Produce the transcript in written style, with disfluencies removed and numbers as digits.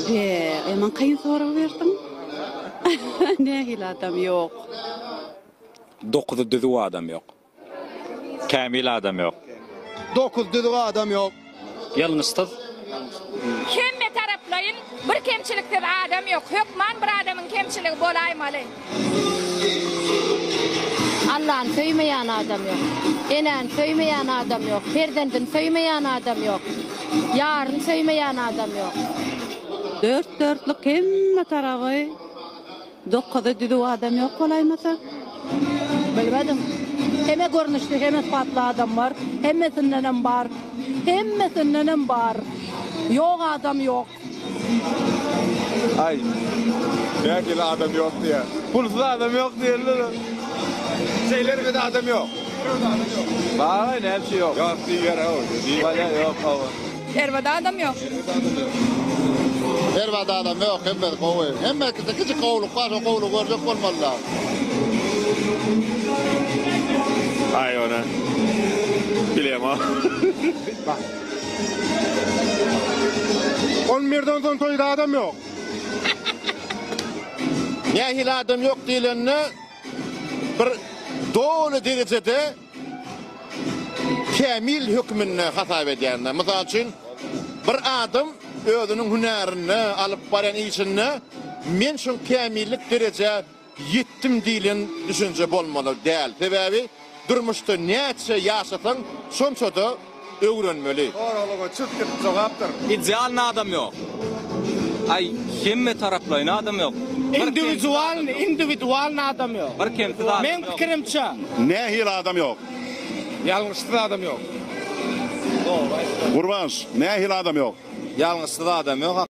Be, ýaman kyn sorag berdiň. Nähili adam ýok? Dokuzy düzüw adam ýok. Kämil adam ýok. Dokuzy düzüw adam ýok. Ýalňyşsyz. Hemme taraplaýyn bir kemçiliksiz adam ýok. Hökman bir adamyň kemçiligi bolaýmaly. Allany söýmeýän adam ýok. Enäni söýmeýän adam ýok. Perzendini söýmeýän adam ýok. Ýaryny söýmeýän adam ýok. Dört dörtlük hemme taraby dokuzy düzüw adam ýok bolaýmasa. Bilmedim. Hemme görnüşli, hemme sypatly adam bar. Hemmesindenem bar. Hemmesindenem bar. Ýok adam ýok. Aý, nähili adam ýok diýýär. Pulsuz adam ýok diýerler. Şeýle erbet adam ýok. Bar-aý, näme üçin ýok? Ýok diýýär-ow. Bolýa, ýok, hawa. Erbet adam ýok. Erbet adam ýok, hemmesi gowy. Hemmesinde kiçi gowluk bar, şo gowlugy görjek bolmaly-da. Aý, ony bilemok. On birden soň toýda adam ýok. Nähili adam ýok diýlende bir doly derejede kämil hökmünde hasap edýänler. Mysal üçin, bir adam özüniň hünärinde, alyp barýan işinde men şuň kämillik derejä Ýetdim diýlen düşünje bolmaly däl. Sebäbi durmuşda näçe ýaşasaň şonça-da öwrenmeli. Soraglyga çyt git jogapdyr. Idealny adam ýok. Aý hemme taraplaýyn adam ýok. Indiwidualny, indiwidualny adam ýok. Bir kemsiz adam Meň ýok. pikirimçe. Nähili adam ýok? Ýalňyşsyz adam ýok. Gurbanş, nähili adam ýok? Ýalňyşsyz adam ýok.